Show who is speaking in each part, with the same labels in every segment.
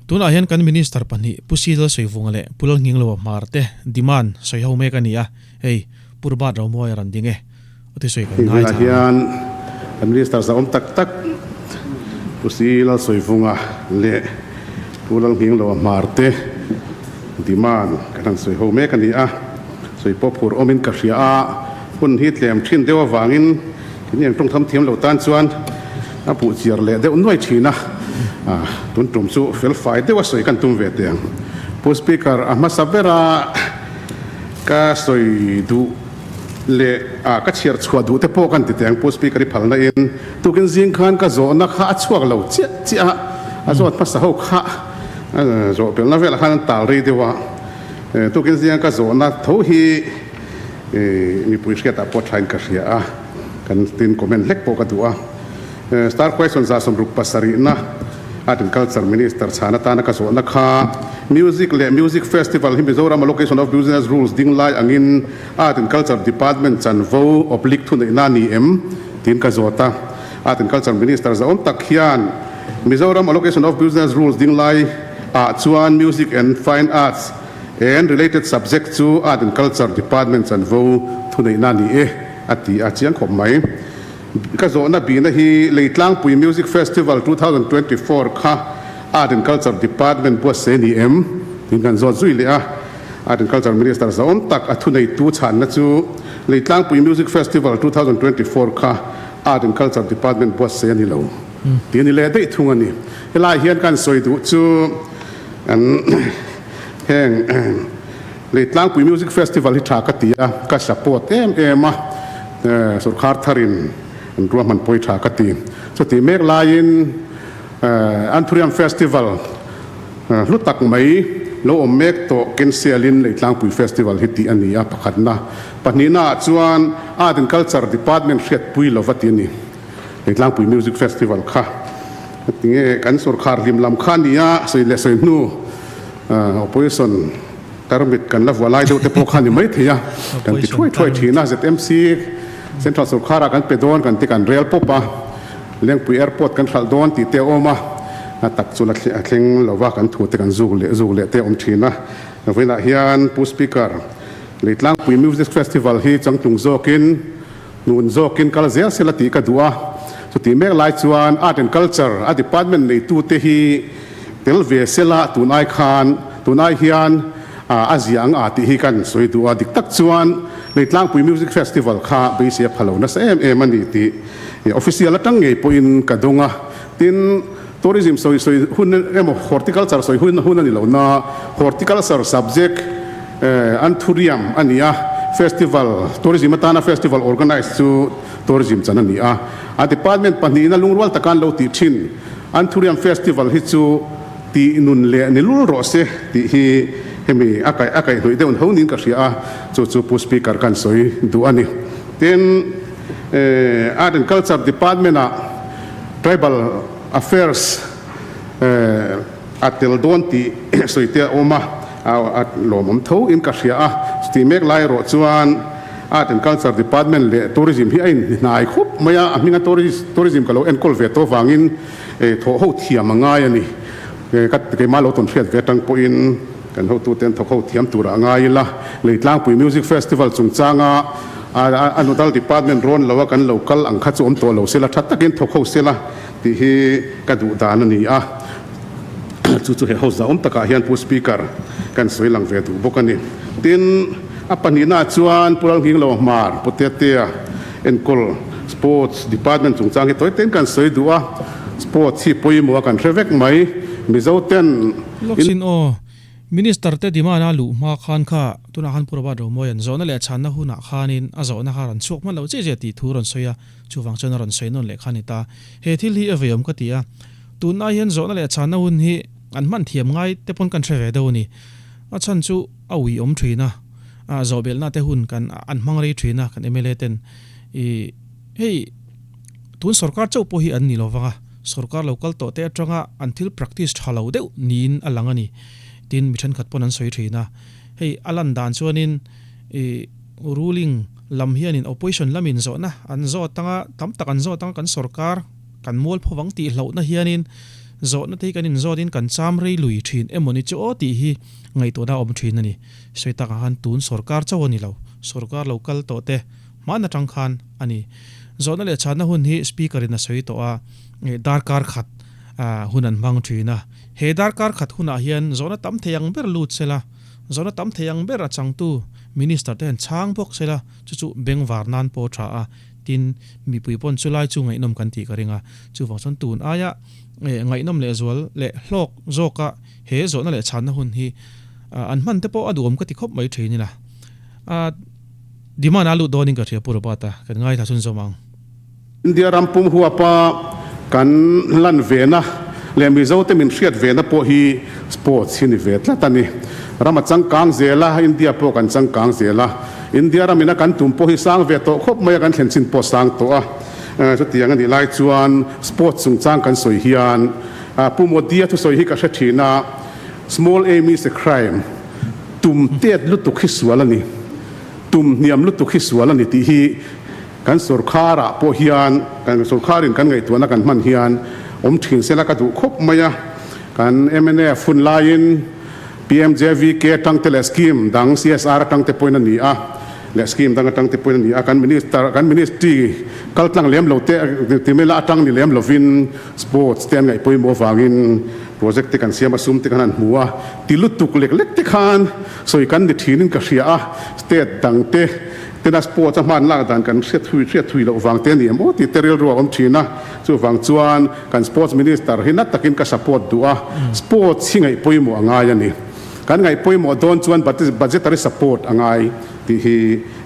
Speaker 1: Tunah hian kan Minister pahnih Pu Sidal Sawivunga leh Pu Lalnghingloa Hmar te demand sawi ho mek a ni a, hei Pu Robert Romawi a rawn ding e, a ti sawi kan
Speaker 2: Hei
Speaker 1: ngaithla
Speaker 2: hunah
Speaker 1: ang.
Speaker 2: hian kan Minister zahawm tak tak Pu Sidal Sawivunga leh Pu Lalnghingloa Hmar te demand kan han sawi ho mek a ni a, sawi pawh phur awmin ka hria a, hun hi tlem thin deuh avangin Keini ang tawngtham thiam lo tan chuan a puh chiar leh deuh nuai thin a, tun tum chu fel fai deuh a sawi kan tum ve teh ang. Pu Speaker, a hmasa bera ka sawi duh leh ka chhiar chhuah duh te pawh kan ti teh ang Pu Speaker i phalna in. Tukin zing khan ka zawhna kha a chhuak lo chiah chiah a, a zawt hmasa ho kha zawh belhna velah khan an tal rei deuh a. Tukin zinga ka zawhna tho hi Mipui hriatah pawh thain ka hria a, kan tin comment hlek pawh ka duh a. Star question 67na Art and Culture Minister chhan atana ka zawhna kha Music leh Music Festival hi Mizoram Allocation of Business Rules ding lai angin Art and Culture Department chanvo oblique thuneihna a ni em? tiin ka zawt a. Art and Culture Minister zahawm tak hian Mizoram Allocation of Business Rules ding lai ah chuan Music and Fine Arts And related subject chu Art and Culture Department chanvo thuneihna a ni e, a ti a chiang khawp mai. Ka zawhna bihna hi Leitlangpui Music Festival 2024 kha Art and Culture Department buatsaih a ni em? tiin kan zawt zui leh a. Art and Culture Minister zahawm tak a thuneitu chhanna chu Leitlangpui Music Festival 2024 kha Art and Culture Department buatsaih a ni lo tih a ni leh daih thung a ni. Helai hian kan sawi duh chu an Heng Leitlangpui Music Festival hi tha ka ti a, ka support em em a, sorkar tharin an ruahman pawi tha ka ti. Chutih mek laiin Anthurium Festival hlu tak mai lo awm mek tawh cancel-in Leitlangpui Festival hi tih a ni a, pakhatna. Pahnihnaah chuan Art and Culture Department hriatpui lova ti a ni. Leitlangpui Music Festival kha tinge kan sorkar hlim lam kha nia sawi leh sawi hnu opposition tarmit kan la vuah lai deuh te pawh kha ni mai thei a, kan ti thuai thuai thin a, ZMC Central sorkar ah kan pe dawn kan ti kan rel pawp a, Lengpui Airport kan hralh dawn tih te a awm a, a tak chu la thleng lo va kan thu te kan zuk leh zuk leh te a awm thin a, vawiinah hian Pu Speaker Leitlangpui Music Festival hi changtlung zawkin Hnun zawkin kal zel sela tih ka duh a, chutih mek lai chuan Art and Culture a department neitute hi tel ve sela tun ai khan tun ai hian a zia ang a tih hi kan sawi duh a, dik tak chuan Leitlangpui Music Festival kha beisei a pha lo nasa em em a ni tih official atang ngei pawhin ka dawng a, tin Tourism sawi sawi hun emaw Horticulture sawi hun hun a ni lo na, Horticulture subject Anthurium a ni a, festival tourism atana festival organise chu tourism chan a ni a, a department pahnihna lungrual taka an lo tih thin Anthurium festival hi chu tih nun leh ni lul rawh se tih hi hemi a kaih a kaihhnawih deuh ho niin ka hria a, chu chu Pu Speaker kan sawi duh a ni. Tin, Art and Culture department ah Tribal Affairs a tel dawn tih sawi te a awm a, a lawmawm tho in ka hria a, chutih mek lai erawh chuan Art and Culture Department leh Tourism hi a inhnai khawp mai a, a hminga Tourism ka lo enkawl ve tawh vangin thawh ho thiam a ngai a ni. Ka keimah lo tawn hriat ve atang pawhin kan hotute an thawk ho thiam turah a ngai ila, Leitlangpui Music Festival chungchanga A nodal department rawn lo a kan lo kal ang kha chu awm tawh lo sela, tha takin thawk ho sela tih hi ka duh dan a ni a. Chu chu he house zahawm takah hian Pu Speaker kan sawi lang ve duh bawk a ni. Tin, a pahnihnaah chuan Pu Lalnghinglo Hmar, Pu Tetea enkawl Sports department chungchang hi tawi tein kan sawi duh a. Sports hi pawimawh a kan hre vek mai. Mizo ten
Speaker 1: Lawksin aw. Minister te demand a luh hma khan kha tunah khan Pu Robert Romawia'n zawhna leh chhanna hunah khanin a zawhna kha rawn chhuak hman loh chiah chiah tih thu rawn sawi a, chuvang chuan a rawn sawi nawn leh kha a ni ta. He thil hi a veiawm ka ti a, tunlai hian zawhna leh chhanna hun hi an hman thiam ngai te pawn kan hre ve deuh a ni. A chhan chu a uiawm thin a, zawhbelhna te hun kan an hmang rei thin a kan mla ten i hei tun sorkar chauh pawh hi an ni lovang a, Sorkar lo kal tawh te atanga an thil practice tha lo deuh niin a lang a ni. Tin, mi thenkhat pawn an sawi thin a. Hei a lan dan chuanin ih ruling lam hianin opposition lamin zawhna an zawt anga tam tak an zawt anga kan sorkar kan mual phovang tih hlauhna hianin Zawhna te hi kan inzawtin kan cham rei lui thin emaw ni chu aw tih hi ngaihtuahna a awm thin a ni. Sawi takah khan tun sawrkar chauh a ni lo, sawrkar lo kal tawh te hman atang khan a ni. Zawhna leh chhanna hun hi Speaker in a sawi tawh a, darkar khat hun an hmang thin a. He darkar khat hunah hian zawhna tam thei ang ber lut sela, zawhna tam thei ang ber a changtu Minister te hian chhang bawk sela, chu chu bengvar nan pawh a tha a, tin mipui pawn chulai chu ngaihnawm kan tih ka ring a. Chuvang chuan tun aia ngaihnawm leh zual leh hlawk zawka he zawhna leh chhanna hun hi an hman te pawh a duhawm ka ti khawp mai thin ila. Demand a lut dawnin ka hria Pu Robert-a, kan ngaithla chhunzawm ang.
Speaker 2: India ram pum huapa kan lan vena leh Mizote min hriat vena pawh hi sports hi ni ve tlat a ni. Ram a changkang zel a, India pawh kan changkang zel a. India ram ina kan tum pawh hi sang ve tawh khawp mai a, kan thlen chin pawh sang tawh a. Chutiang a nih lai chuan sports chungchang kan sawi hian Pu Modi-a thusawi hi ka hre thin a, Small aim is a crime, tum tet lutuk hi sual a ni, tum hniam lutuk hi sual a ni tih hi kan sorkharah pawh hian, kan sorkharin kan ngaihtuahna kan hman hian awm thin sela ka duh khawp mai a. Kan mnf hun laiin PMJVK atangte leh scheme dang CSR atangte pawhin a ni a, leh scheme dang atangte pawhin a ni a, kan minister, kan ministry kal tlang lem lo te ti mai la atang ni lem lovin sports te an ngaih pawimawh avangin project te kan siam a, sum te kan han hmu a, ti lutuk lek lek te khan sawi kan ni thinin ka hria a, state dang te tena sports a hman lak dan kan hriat thui hriat thui loh vang te a ni em aw tih te rilru a awm thin a, chuvang chuan kan sports minister hi na takin ka support duh a, sports hi ngaih pawimawh a ngai a ni. Kan ngaih pawimawh dawn chuan budgetary support a ngai tih hi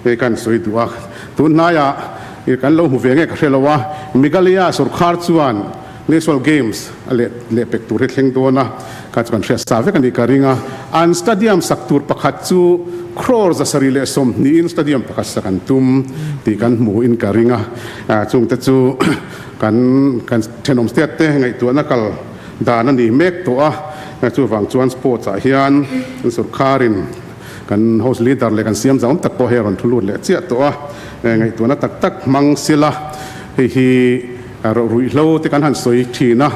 Speaker 2: hei kan sawi duh a. Tun hnaiah kan lo hmu ve nge ka hre lo a, Meghalaya sorkar chuan National Games a leh leh pek tur hi thleng dawn a, kha chu kan hriat sa vek a nih ka ring a. An stadium sak tur pakhat chu crore 120 in stadium pakhat sak an tum tih kan hmu in ka ring a. Chungte chu kan kan thenawm state te ngaihtuahna kal dan a ni mek tawh a, chuvang chuan sports ah hian kan sorkarin kan house leader leh kan siam zau awm tak pawh hei a rawn thu lut leh chiah tawh a, ngaihtuahna tak tak hmang sila hei hi ruihhlo te kan han sawi thin a,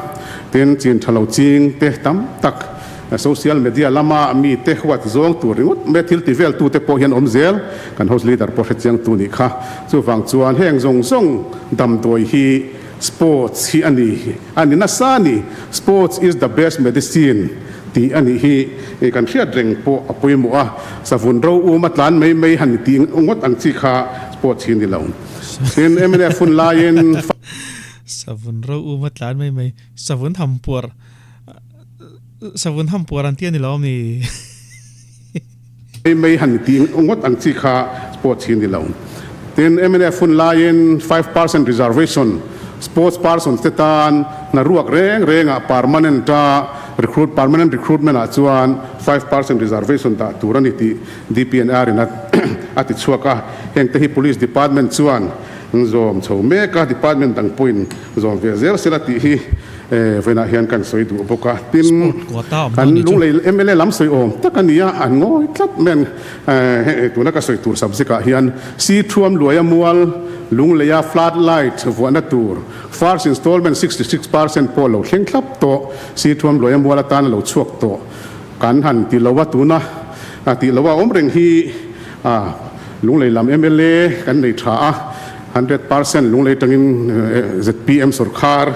Speaker 2: tin chin tha lo ching te tam tak social media lama mi te huat zawng tur ringawt mai thil ti vel tu te pawh hian awm zel kan house leader pawh hrechiang tu nih kha, chuvang chuan heng zawng zawng damdawi hi Sports hi a ni a ni nasa a ni. Sports is the best medicine tih a nih hi kan hriat reng pawh a pawimawh a. Savun ro um a tlan mai mai han tih ngawt ang chi kha sports hi a ni lo. Tin, mnf hun laiin.
Speaker 1: Savun ro um a tlan mai mai, savun hampuar, savun hampuar an ti a ni lo ami?
Speaker 2: Mai mai han tih ngawt ang chi kha sports hi a ni lo. Tin, mnf hun laiin 5% reservation sports persons te tan hna ruak reng rengah permanent a recruit permanent recruitment ah chuan 5% reservation dah tur a ni tih DPNR in a ti chhuak a. Heng te hi Police Department chuan an zawm chho mek a, department dang pawhin zawm ve zel sela tih hi vawiinah hian kan sawi duh bawk a. Tin, kan Lunglei mla lam sawi awm tak a ni a, an ngawi tlat mai a. Tuna ka sawi tur subject ah hian Si Thuam Luaia Mual, Lungleia flood light vuahna tur first installment 66% pawh lo thleng thlap tawh, Si Thuam Luaia Mual atana lo chhuak tawh kan han ti lo a, tuna tih lo a awm reng hi Lunglei lam mla kan nei tha a, 100% Lunglei tangin zpm sorkar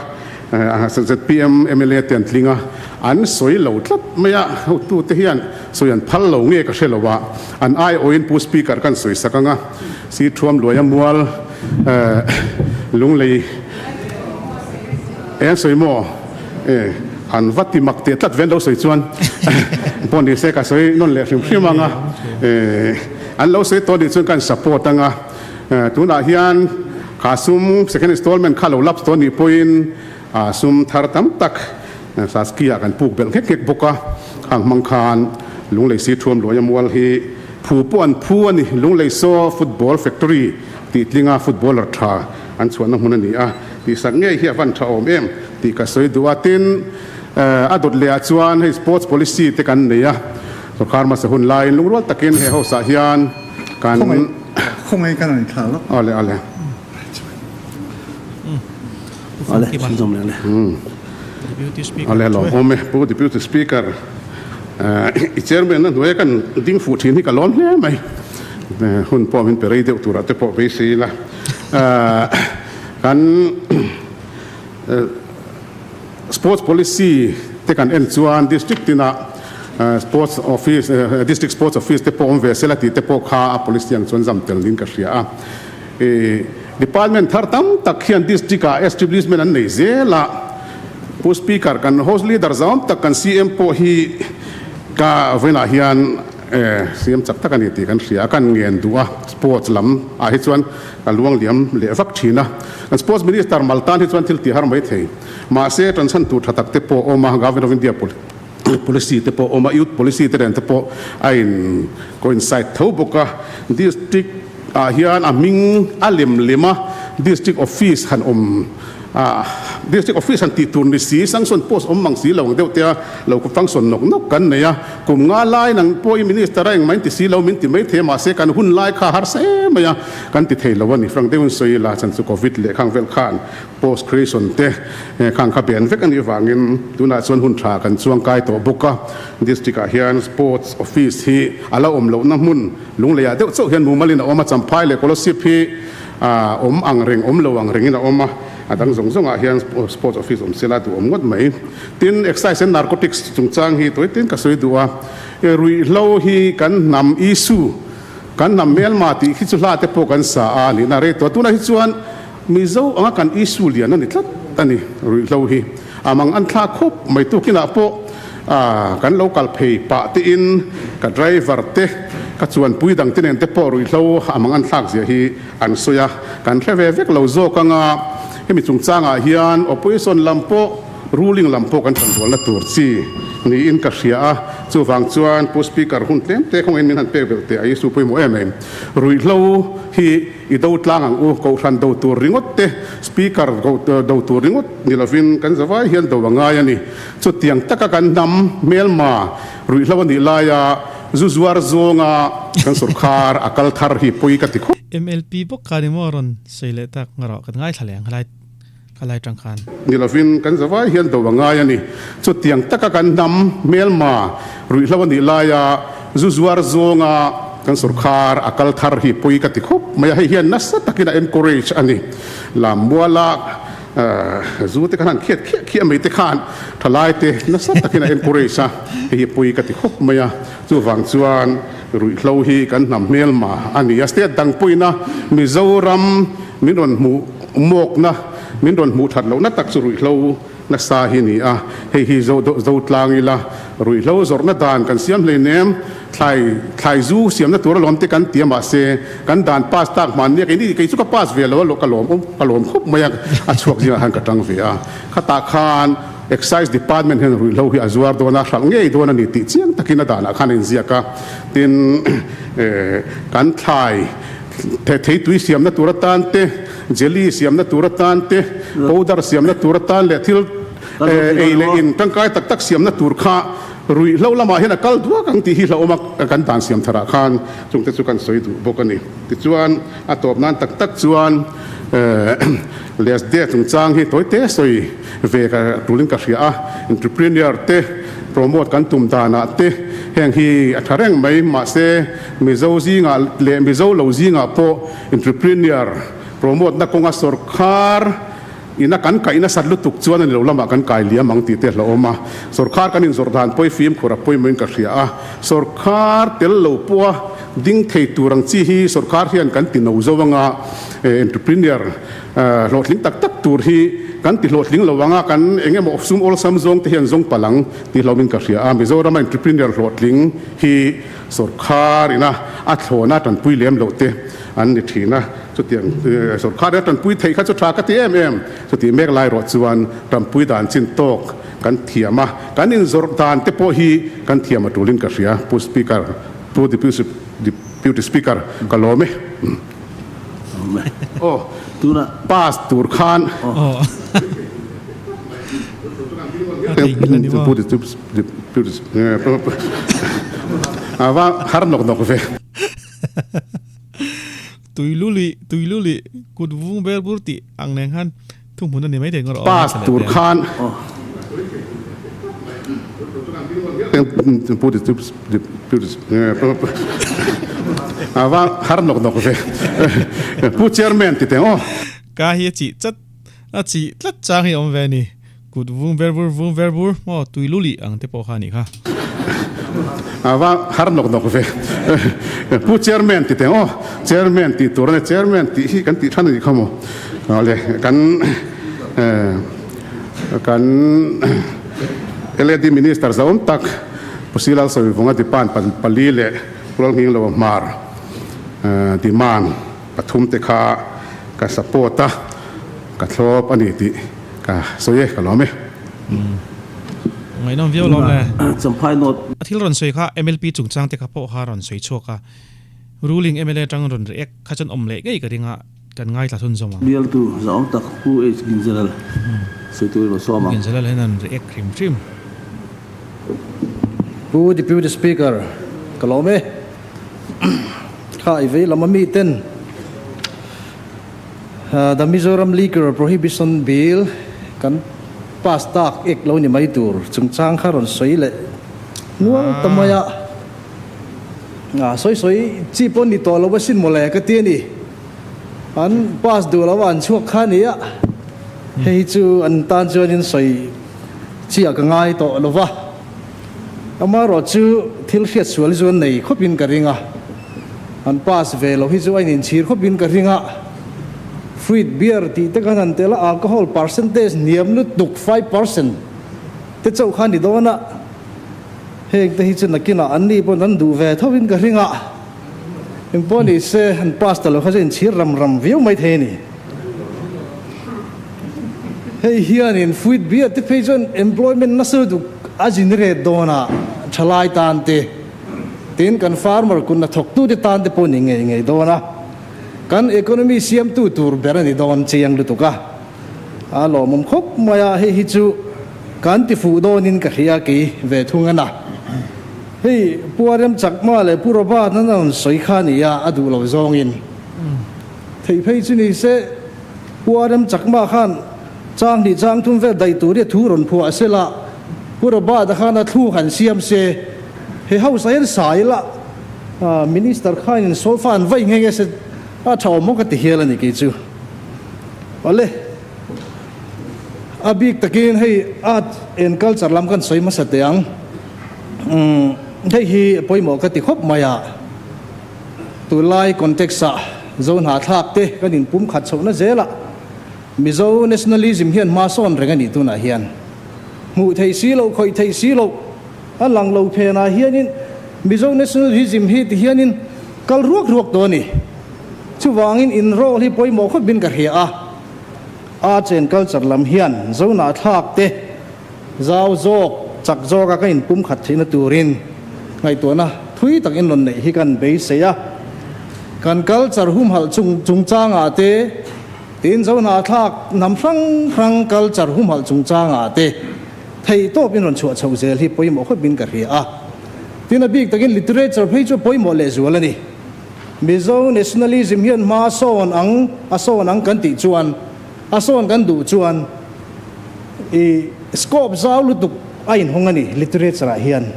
Speaker 2: zpm mla te an tling a, an sawi lo tlat mai a, hotute hian sawi an phal lo nge ka hre lo a, an aiawhin Pu Speaker kan sawi sak ang a, Si Thuam Luaia Mual Lunglei eng sawi maw? An va ti mak teh tlat ve an lo sawi chuan pawh ni se ka sawi nawn leh hrim hrim ang a, an lo sawi tawh nih chuan kan support ang a, tunah hian kha sum second installment kha lo lapse tawh nih pawhin sum thar tam tak Saski ah kan puk belh nghek nghek bawk a, khang hmang khan Lunglei Si Thuam Luaia Mual hi phu pawh an phu a ni, Lunglei Saw Football Factory tih tlinga footballer tha an chhuahna hmun a ni a. Tihsak ngei hi a van tha awm em tih ka sawi duh a, tin a dawt leh ah chuan hei sports policy te kan nei a, sorkar hmasa hun laiin lungrual takin he house ah hian kan
Speaker 3: Khawngaih kan rawn thlah lawk.
Speaker 2: Awle awle.
Speaker 4: Awle, chhunzawm leh le.
Speaker 1: Deputy Speaker
Speaker 2: Ale
Speaker 1: chu e.
Speaker 2: Lawmawm e Pu Deputy Speaker, i Chairman na hnuaia kan ding fuh thin hi ka lawm hle mai. Hun pawh min pe rei deuh turah te pawh beisei ila. Kan Sports Policy te kan en chuan District tinah Sports Office, District Sports Office te pawh awm ve sela tih te pawh kha a policy ang chuan zam tel niin ka hria a. Department thar tam tak hian District ah establishment an nei zel a, Pu Speaker kan House Leader zam tak kan CM pawh hi ka vawiinah hian CM chak tak a ni tih kan hria a, kan ngen duh a, Sports lam ah hi chuan ka luang liam leh vak thin a, kan Sports Minister mal tan hi chuan thil tih har mai thei. Mahse tanchhan tur tha tak te pawh a awm a, Government of India Policy te pawh a awm a, Youth Policy te nen te pawh a in coincide tho bawk a, District ah hian a hming a lem lem a, District Office han awm a, District Office han tih tur ni si, Sanction Post awm mang si lo ang deuh te a lo function nawk nawk kan nei a, kum nga lai nang pawh i Minister a engmah in ti si lo min ti mai thei a, mahse kan hun lai kha harsa em mai a, kan ti thei lo a ni. Frank deuhin sawi ila chan chu Covid leh khang vel khan Post creation te khang kha ben vek a nih vangin tunah chuan hun tha kan chuang kai tawh bawk a. District ah hian Sports Office hi a la awm lohna hmun Lungleiah deuh chauh hian mumalin a awm a, Champhai leh Kolasib hi awm ang reng awm lo ang rengin a awm a, a dang zawng zawngah hian Sports Office awm sela duh awm ngawt mai. Tin, Excise and Narcotics chungchang hi tawi tin ka sawi duh a, ruihhlo hi kan hnam issue, kan hnam hmelma tih khi chu hla te pawh kan sa a nihna rei tawh a, tunah hi chuan Mizo anga kan issue lian a ni tlat a ni, ruihhlo hi a mang an thlak khawp mai. Tukinah pawh kan lo kal phei pah tein ka driver te, ka chuanpui dang te nen te pawh ruihhlo a mang an thlak zia hi an sawi a, kan hre ve vek lo zawk anga hemi chungchangah hian opposition lam pawh ruling lam pawh kan tanrualna tur chi niin ka hria a, chuvang chuan Pu Speaker hun tlem te khawngaihin min han pek belh teh a issue pawimawh em em ruihhlo hi. I do tlang ang u, Kohhran do tur ringawt te, Speaker do tur ringawt ni lovin kan zavai hian do a ngai a ni. Chutiang taka kan hnam hmelma ruihhlo a nih laia zu zuar zawnga kan sorkar a kal thar hi pawi ka ti khawp.
Speaker 1: MLP bawk kha ni maw rawn sawi leh tak ngarawh kan ngaithla leh ang khalai khalai tang khan.
Speaker 2: Ni lovin kan zavai hian do a ngai a ni. Chutiang taka kan hnam hmelma ruihhlo a nih laia zu zuar zawnga kan sorkar a kal thar hi pawi ka ti khawp mai a, hei hian nasa takin a encourage a ni. Lammuala zu te khan han khiat khiah khiah mai te khan thalai te nasa takin a encourage a, hei hi pawi ka ti khawp mai a. Chuvang chuan ruihhlo hi kan hnam hmelma a ni a, state dang pawina Mizoram min rawn hmuh mawkna, min rawn hmuh that lohna tak chu ruihhlo nasa hi ni a, hei hi zo zo tlang ila ruihhlo zawrhna dan kan siam hleinem, thlai thlai zu siamna tur alawm te kan ti a mahse kan dan pass tak hman nia keini kei chu ka pass ve lo a ka lawm awm ka lawm khawp mai a, a chhuak zingah khan ka tang ve a, khatah khan Excise Department hian ruihhlo hi a zuar dawn a, hralh ngei dawn a ni tih chiang takin a danah khan a inziak a, tin kan thlai thei tui siamna tur atan te, jelly siamna tur atan te, powder siamna tur atan leh thil ei leh in tangkai tak tak siamna tur kha ruihhlo lamah hian a kal duak ang tih hi hlauhawm a, kan dan siam tharah khan chungte chu kan sawi duh bawk a ni. Tichuan a tawp nan tak tak chuan Lesde chungchang hi tawite sawi ve ka tulin ka hria a, entrepreneur te promote kan tum danah te heng hi a tha reng mai, mahse Mizo zingah leh Mizo lo zingah pawh entrepreneur promote na kawnga sawrkhar ina kan kaih nasat lutuk chuan a ni lo lamah kan kai liam ang tih te hlauhawm a, sawrkhar kan inzawrh dan pawi fimkhur a pawimawhin ka hria a, sawrkhar tel lo pawha ding thei tur ang chi hi sawrkhar hian kan ti no zo anga entrepreneur hlawhtling tak tak tur hi kan ti hlawhtling lo anga kan eng emaw sum awlsam zawng te hian zawng palh ang tih hlauhin ka hria a, Mizorama entrepreneur hlawhtling hi Sawrkhar ina a thlawna tanpui lem loh te an ni thin a, chutiang sawrkhar ina tanpui theih kha chu tha ka ti em em. Chutih mek lai rawh chuan tanpui dan chin tawk kan thiam a, kan inzawrh dan te pawh hi kan thiam a tulin ka hria, Pu Speaker, Pu Deputy Speaker ka lawm e. Aw, pass tur khan. Pu A va har nawk nawk ve.
Speaker 1: Tuiluli, tuiluli, kut vung ber bur tih ang nen khan thuhmun a ni mai thei ngawt a.
Speaker 2: Pass tur khan. Pu Ava har nawk nawk ve. Pu Chairman ti teng aw.
Speaker 1: Ka hi a chih chat a chih tlat chang hi a awm ve a ni. Kut vung ver vur vung ver vur maw tui lu lih ang te pawh kha a nih kha.
Speaker 2: Ava har nawk nawk ve. Pu Chairman ti teng aw. Chairman tih tur a ni. Chairman tih hi kan tih than a nih kha maw. Le kan kan LAD Minister zaawm tak Pu Silal Sawivunga Dipan pali leh Pu Lalnghingloa Hmar demand pathum te kha ka support a, ka thlawp a ni tih ka sawi e, ka lawm e.
Speaker 1: Ngaihnawm viau lawm le.
Speaker 4: Champhai North.
Speaker 1: A thil rawn sawi kha MLP chungchang te kha pawh kha rawn sawi chhuak a, ruling mla atang rawn react kha chuan awm leh ngei ka ring a, kan ngaithla thun zawm ang.
Speaker 4: Bialtu zahawm tak Pu H Ginzalal sawi turin rawn sawm ang.
Speaker 1: Ginzalal hian an react hrim hrim.
Speaker 5: Pu Deputy Speaker, ka lawm e. Kha i vei lam a mi ten The Mizoram Liquor Prohibition Bill kan pass tak ek lo ni mai tur chungchang kha rawn sawi leh nual ta mai a. Sawi sawi chi pawh ni tawh lo asin mawle ka ti a ni. An pass duh lo a an chhuak kha a ni a, hei hi chu an tan chuanin sawi chiah ka ngai tawh lo va. Amaherawh chu thil hriat sual hi chu an nei khawpin ka ring a, an pass ve lo hi chu a ininchhir khawpin ka ring a. Fruit beer tih te khan han tel a, alcohol percentage hniam lutuk 5% te chauh kha a ni dawn a, heng te hi chu nakinah an ni pawn an duh ve thovin ka ring a. Engpawh ni se an pass ta lo kha chu inchhir ram ram viau mai thei a ni. Hei hianin fruit beer te phei chuan employment nasa lutuk a generate dawn a, thalai tan te, tin kan farmer kun a thawktu te tan te pawh ni ngei ngei dawn a, kan economy siamtu tur ber a ni dawn chiang lutuk a, a lawmawm khawp mai a, hei hi chu kan ti fuh dawnin ka hria kei ve thung a na. Hei Puarem Chakma leh Pu Robert an rawn sawi kha a ni a, a duh lo zawngin theih phei chu ni se. Puarem Chakma khan chang hnih chang thum vel daih tur hi a thu rawn phuah se la, Pu Robert-a khan a thluk han siam se, he house ah hian sai la, Minister khain in solfa an vaih nghe nghe se a tha awm maw ka ti hial a ni kei chu. Awle, a bik takin hei art and culture lam kan sawi hmasa teh ang. Hei hi pawimawh ka ti khawp mai a. Tunlai context ah Zo hnahthlak te kan inpum khat chhohna zelah Mizo nationalism hian hma sawn reng a nih tunah hian hmuh theih si loh khawih theih si loh a lang lo phenah hianin Mizo nationalism hi ti hianin kal ruak ruak tawh a ni. Chuvangin inroll hi pawimawh khawpin ka hria a, arts and culture lam hian Zo hnahthlak te Zau zawk, chak zawka ka inpum khat theihna turin ngaihtuahna thui tak in rawn neih hi kan beisei a. Kan culture humhalh chung chungchangah te, tin Zohnahthlak hnam hrang hrang culture humhalh chungchangah te theih tawp in rawn chhuah chhoh zel hi pawimawh khawpin ka hria a. Tin a bik takin literature phei chu pawimawh lehzual a ni. Mizo nationalism hian hma sawn ang a sawn ang kan tih chuan a sawn kan duh chuan I scope zau lutuk a inhawng a ni literature ah hian.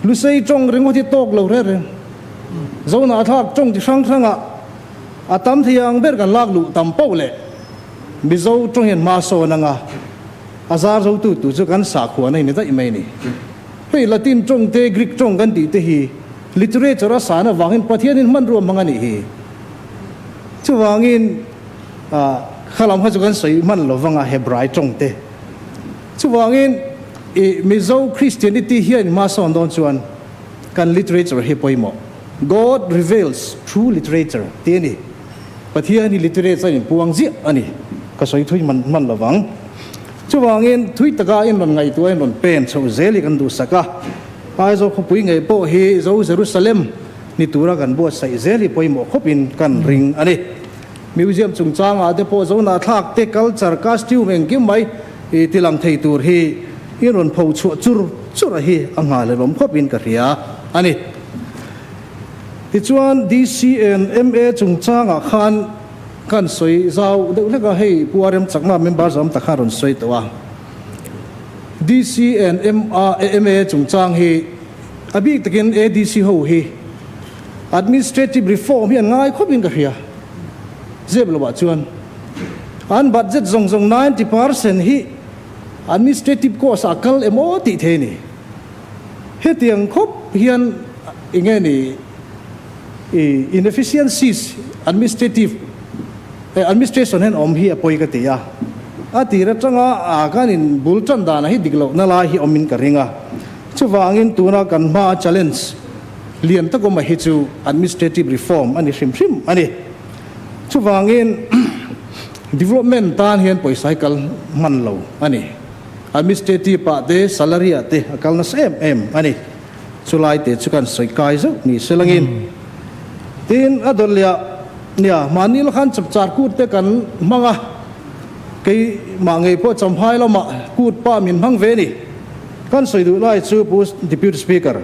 Speaker 5: Lusei tawng ringawt hi tawk lo reng reng. Zohnah thlak tawng chi hrang hrang ah a tam thei ang ber kan lak luh tam poh leh Mizo tawng hian hma sawn anga a zar zo tu tu chu kan sahkhuan a in daih mai a ni. Hei Latin tawng te Greek tawng kan tih te hi literature a san avangin Pathianin hmanrua hmang a nih hi. Chuvangin Kha lam kha chu kan sawi hman lo vang a Hebrai tawng te. Chuvangin i Mizo Christianity hian hma sawn dawn chuan kan literature hi pawimawh. God reveals through literature tih a ni. Pathian hi literature in puang ziah a ni. Ka sawi thui hman hman lo vang. Chuvangin thui taka in rawn ngaihtuah in rawn pen chhoh zel hi kan duhsak a. Aizawl khawpui ngei pawh hi Zo Jerusalem ni tura kan buatsaih zel hi pawimawh khawpin kan ring a ni. Museum chungchangah te pawh Zohnah thlak te, culture, costume engkim mai i ti lang thei tur hi i rawn pho chhuah chur chur a hi a nghahhlelawm khawpin ka hria a ni. Tichuan DCNMA chungchangah khan kan sawi zau deuh hlek a, hei Pu RM Chakma member zawm tak khan rawn sawi tawh a. DC and MA MA chungchang hi a bik takin ADC ho hi administrative reform hi an ngai khawpin ka hria. Zep lovah chuan an budget zawng zawng 90% hi administrative cost ah kal emaw tih thei a ni. Hetiang khawp hian enge ni inefficiencies administrative administration hian awm hi a pawi ka ti a. A tir atanga kan in bul tan danah hi dik lohna lai hi awmin ka ring a. Chuvangin tuna kan hmaa challenge lian tak awmah hi chu administrative reform a ni hrim hrim a ni. Chuvangin development tan hian pawisa hi kal hman lo a ni. Administrative ah te salary ah te a kal nasa em em a ni. Chulai te chu kan sawi kai zeuh ni se langin. Tin, a dawt leh ah nia mahni la khan chapchar kut te kan hmang a, kei mah ngei pawh Champhai lamah kut pa min hmang ve a ni. Kan sawi duh lai chu Pu Deputy Speaker,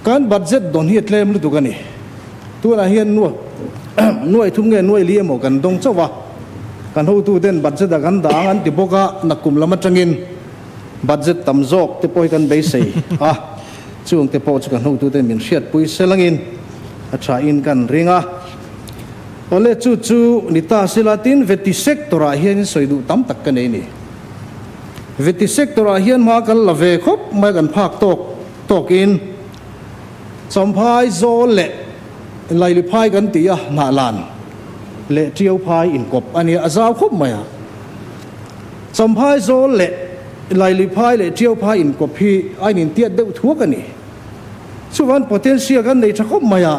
Speaker 5: kan budget dawn hi a tlem lutuk a ni. Tunah hian nuai thum nge nuai li emaw kan dawng chauh a, kan hotuten budget a kan dang an ti bawk a, nakkum lam atangin budget tam zawk te pawh hi kan beisei a, chung te pawh chu kan hotuten min hriatpui selangin a thain kan ring a. Awle chu chu ni ta sila tin veti sector ah hian in sawi duh tam tak ka nei ni. Veti sector ah hian hma kan la ve khawp mai kan phak tawk tawkin Champhai zawl leh Laili phai kan tih a hnahlan leh Tiau phai inkawp a nia a zau khawp mai a. Champhai zawl leh Laili phai leh Tiau phai inkawp hi a inintiat deuh thuak a ni. Chuvan potential kan nei tha khawp mai a,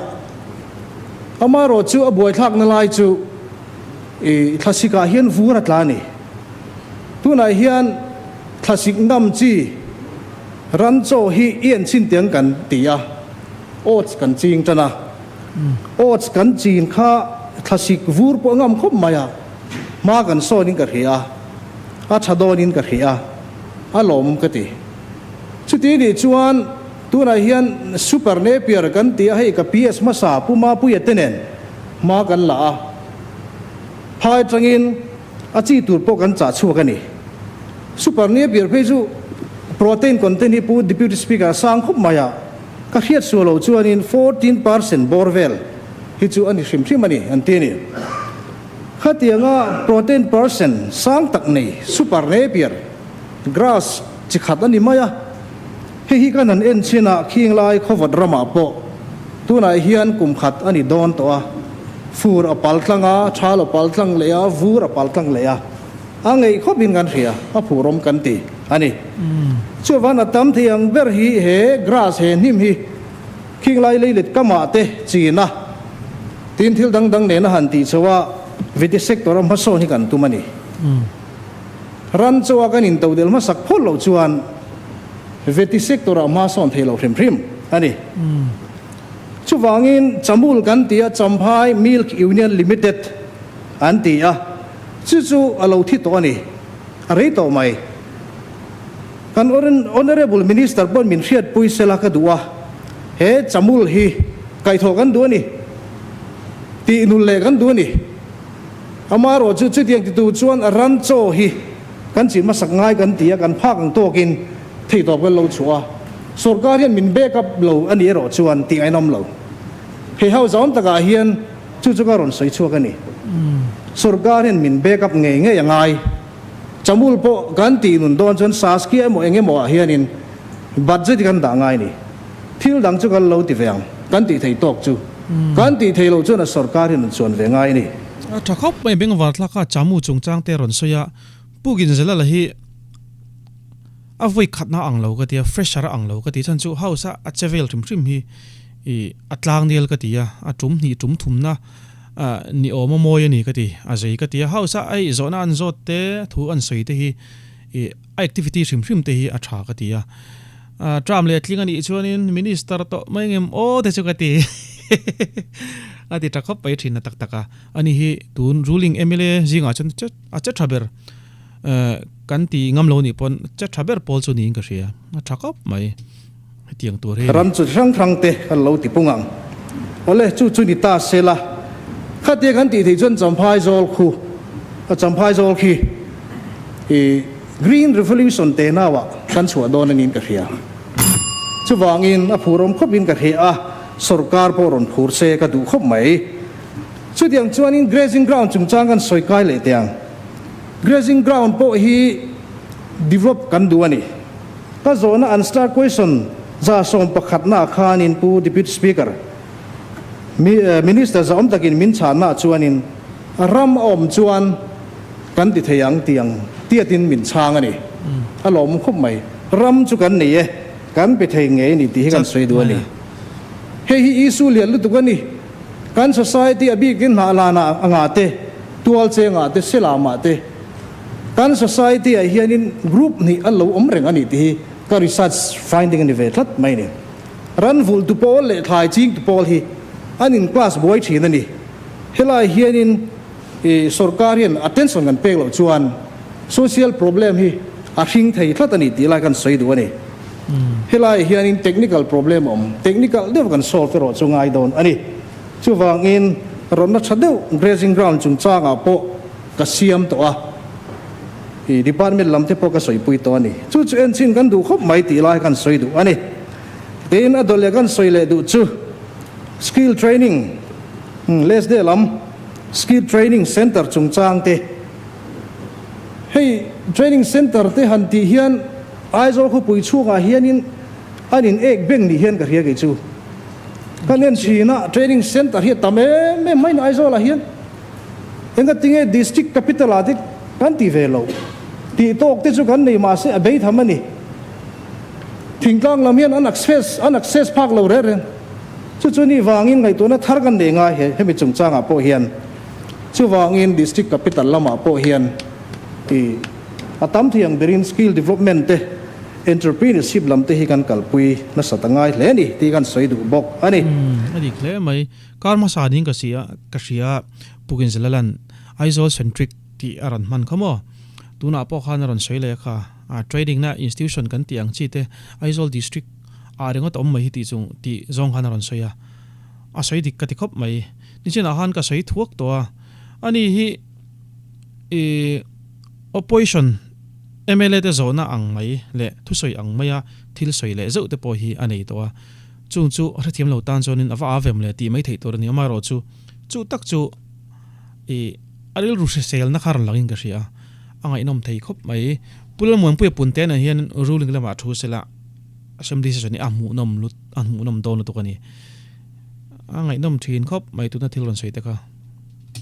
Speaker 5: amaherawh chu a buaithlakna lai chu i thlasikah hian vur a tla a ni. Tunah hian thlasik ngam chi ran chaw hi i en chin tiang kan ti a, oats kan ching tan a, oats kan chin kha thlasik vur pawh a ngam khawp mai a, hma kan sawnin ka hria a, a tha dawnin ka hria a, a lawmawm ka ti. Chuti nih chuan tunah hian Super Napier kan ti a, hei ka PS hmasa Pu Mapuia te nen hma kan la a, phai atangin a chi tur pawh kan chah chhuak a ni. Super Napier phei chu protein content hi Pu Deputy Speaker a sang khawp mai a, ka hriat suah lo chuanin 14% bawr vel hi chu a ni hrim hrim a ni an ti a ni. Khatianga protein percent sang tak nei Super Napier Grass chi khat a ni mai a, hei hi kan han en chin a khing lai khawvat ramah pawh tunah hian kum khat a ni dawn tawh a, fur a pal tlang a, thal a pal tlang leh a, vur a pal tlang leh a, a ngeih khawpin kan hria, a phurawm kan ti a ni. Chuvan a tam thei ang ber hi he grass he hnim hi khing lai leilet kamah te chin a, tin thil dang dang nena han tih chho a, viti sector a hmasawn hi kan tum a ni. Ran chawa kan intodelh hmasak phawt loh chuan veti sector-ah hma sawn thei lo hrim hrim a ni. Chuvangin Chamul kan ti a, Champhai Milk Union Limited an ti a, chu chu a lo thi tawh a ni, a rei tawh mai. Kan Honourable Minister pawhin min hriatpui sela ka duh a, he Chamul hi kaihthawh kan duh a ni, tihnul leh kan duh a ni. Amaherawh chu chutiang titu chuan ran chaw hi kan chih hmasak ngai kan ti a, kan phak ang tawkin theihtawp kan lo chhuah a, sorkar hian min back up lo a nih erawh chuan tih ngainawm lo. Hei ho zawm takah hian chu chu ka rawn sawi chhuak a ni. Sorkar hian min back up ngei ngei a ngai. Chamul pawh kan tih nun dawn chuan Saskia emaw eng emaw ah hianin budget hi kan dah ngai a ni. Thil dang chu kan lo ti ve ang, kan tih thei tawk chu. Kan tih thei loh chuan a sorkar hian an chuan ve ngai a ni.
Speaker 1: A tha khawp mai, Bengvar thlaka Chamu chungchang te rawn sawi a, Pu Ginzalala hi a vawi khatna ang lo ka ti a, fresher a ang lo ka ti, chhan chu house a a che vel hrim hrim hi i a tlang nel ka ti a, a tum hnih tum thumna ni awm a mawi a ni ka ti, a zei ka ti a, house a hei zawhna an zawt te, thu an sawi te hi i a activity hrim hrim te hi a tha ka ti a. Term leh tling a nih chuanin Minister tawh mai ngem aw te chu ka ti a ti tha khawp mai thin a tak tak a. Ani hi tun ruling mla zingah chuan a che tha ber kan ti ngam lo nih pawn che tha ber pawl chu niin ka hria a tha khawp mai hetiang tur hi.
Speaker 5: Ram chu hrang hrang te kan lo ti pung ang. Awle chu chu ni ta se la khatia kan tih theih chuan Champhai zawl khu a Champhai zawl khi i. Green Revolution te nauah kan chhuah dawn a niin ka hria. Chuvangin a phurawm khawpin ka hria a, sorkar pawh rawn phur se ka duh khawp mai. Chutiang chuanin grazing ground chungchang kan sawi kai leh teh ang. Grazing ground pawh hi develop kan duh a ni. Ka zawhna an star question 11%-naah khanin Pu Deputy Speaker, Minister zahawm takin min chhannaah chuanin ram a awm chuan kan ti thei ang tih ang tiatin min chhang a ni. A lawmawm khawp mai. Ram chu kan nei e, kan pe thei ngei a ni tih hi kan sawi duh a ni. Hei hi issue lian lutuk a ni. Kan society a bikin hnahlanah a ngah te, tual chengah te, selamah te, kan society ah hianin group hnih a lo awm reng a ni tih hi ka research finding a ni ve tlat mai a ni. Ran vulh tu pawl leh thlai ching tu pawl hi an in class buai thin a ni. Helai hianin i sorkar hian attention kan pek loh chuan social problem hi a hring thei tlat a ni tih lai kan sawi duh a ni. Helai hianin technical problem a awm, technical deuh kan solve erawh chu ngai dawn a ni. Chuvangin rawnna tha deuh grazing ground chungchangah pawh ka siam tawh a, i department lam te pawh ka sawipui tawh a ni. Chu chu enchin kan duh khawp mai tih lai kan sawi duh a ni. Tin, a dawlh leh kan sawi leh duh chu skill training, les deh lam skill training centre chungchang te. Hei training centre te han tih hian Aizawl khawpui chhungah hianin an in ek beng ni hian ka hria kei chu. Kan en thin a, training centre hi a tam em em mai Aizawlah hian. Engatinge district capital ah te kan ti ve lo. Tih tawk te chu kan nei mahse a beitham a ni. Thingtlang lam hian an access an access phak lo reng reng. Chu chu ni vangin ngaihtuahna thar kan nei ngai he hemi chungchangah pawh hian. Chuvangin district capital lamah pawh hian i a tam thei ang berin skill development te entrepreneurship lam te hi kan kalpui nasa ta ngai hle a ni tih kan sawi duh bawk a ni.
Speaker 1: Umm a dik hle mai. Kar hmasa ding ka si a ka hria Pukin Zalalan Aizawl centric tih a rawn hman kha maw? Tunah pawh khan a rawn sawi leh kha. A training na institution kan tih ang chi te Aizawl district ah ringawt a awm mai hi tih chung tih zawng khan a rawn sawi a. A sawi dik ka ti khawp mai. Nichinah khan ka sawi thuak tawh a. Ani hi ih opposition mla te zawhna ang mai leh thusawi ang maia thil sawi leh zeuh te pawh hi a nei tawh a. Chung chu hrethiam lo tan chuanin a va aa vem leh tih mai theih tur a ni. Amaherawhchu chu tak chu ih a rilru hriselna kha rawn langin ka hria a. A ngaihnawm thei khawp mai. Pu Lalmuanpuia Punte nen hian ruling lamah thu sela Assembly session hi a hmuhnawm lut a hmuhnawm dawn lutuk a ni. A ngaihnawm thin khawp mai tuna thil rawn sawi te kha.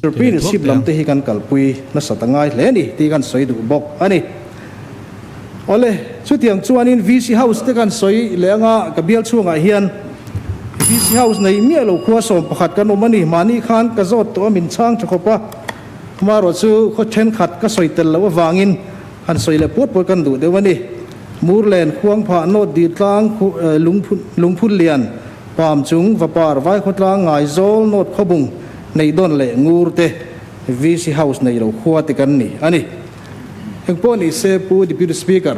Speaker 5: Entrepreneurship lam te hi kan kalpui nasa ta ngai hle a ni tih kan sawi duh bawk a ni. Awle, chutiang chuanin VC House te kan sawi leh anga ka bial chhungah hian VC House nei miah lo khua 11 kan awm a ni. Mahni khan ka zawt tawh a min chhang tha khawp a. Amaherawh chu khaw thenkhat ka sawi tel loh avangin han sawi leh puat puat kan duh deuh a ni. Murlen, Khuangphah, Nawt Dih Tlang, Lungphun Lian, Pam Chung, Vapar, Vaikhawtlang, Ngaizawl, Nawt Khawbung, Neihdawn leh Ngur te VC House nei lo khua te kan ni a ni. Engpawh ni se Pu Deputy Speaker,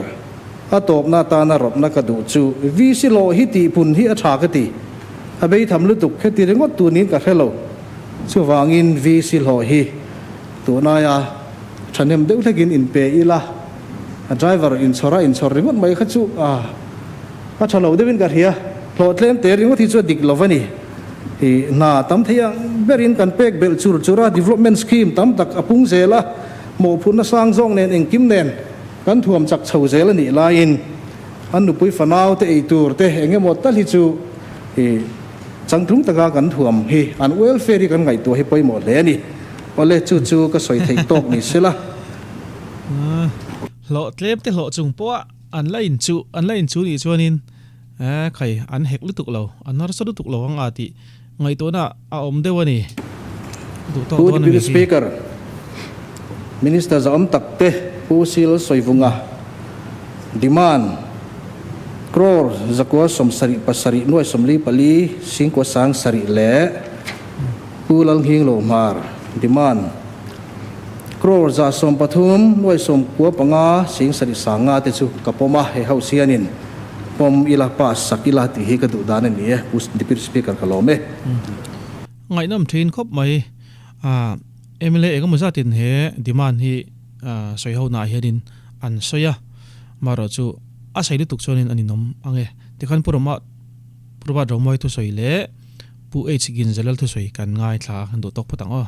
Speaker 5: a tawpna atana rawtna ka duh chu VC hlawh hi tihpun hi a tha ka ti. A beitham lutuk heti ringawt tunin ka hre lo. Chuvangin VC hlawh hi tunaia thahnem deuh hlekin inpe ila, a driver inchhawr a inchhawr ringawt mai kha chu a tha lo deuhin ka hria. Hlawh tlem te ringawt hi chu a dik lo a ni. I hna tam thei ang berin kan pek belh chur chur a, development scheme tam tak a pung zel a, mawhphurhna sang zawng nen engkim nen kan thuam chak chho zel a nih laiin an nupui fanau te ei tur te eng emaw tal hi chu i Changtlung taka kan thuam hi an welfare hi kan ngaihtuah hi pawimawh hle a ni. Awle, chu chu ka sawi theih tawk ni sela.
Speaker 1: Hlawh tlem te hlawh chung pawh an la in chu an la in chu nih chuanin eh khai an hek lutuk lo, an harsa lutuk lo ang a tih ngaihtuahna a awm deuh a ni. Duh tawk
Speaker 5: Pu
Speaker 1: dawn a
Speaker 5: Deputy
Speaker 1: ni hi.
Speaker 5: Speaker, Minister zahawm tak te Pu Sil Sawivunga demand Crore 177 nuai 44 singkua sang sarih leh Pu Lalnghing Lohmar demand Crore 113 nuai 95 sing sarih sang nga te chu ka pawm a, he house hianin pawm ila pass sak ila tih hi ka duh dan a ni e, Pu Deputy Speaker ka lawm e.
Speaker 1: Ngaihnawm thin khawp mai. Mla engemaw zatin he demand hi sawi ho naah hianin. an sawi a, marawh chu a sawi lutuk chuanin a ninawm ang e. Tikhan Pu Roma Pu Robert Romawi thusawi leh Pu H Ginzalal thusawi kan ngaithla a, kan duh tawk phawt ang aw.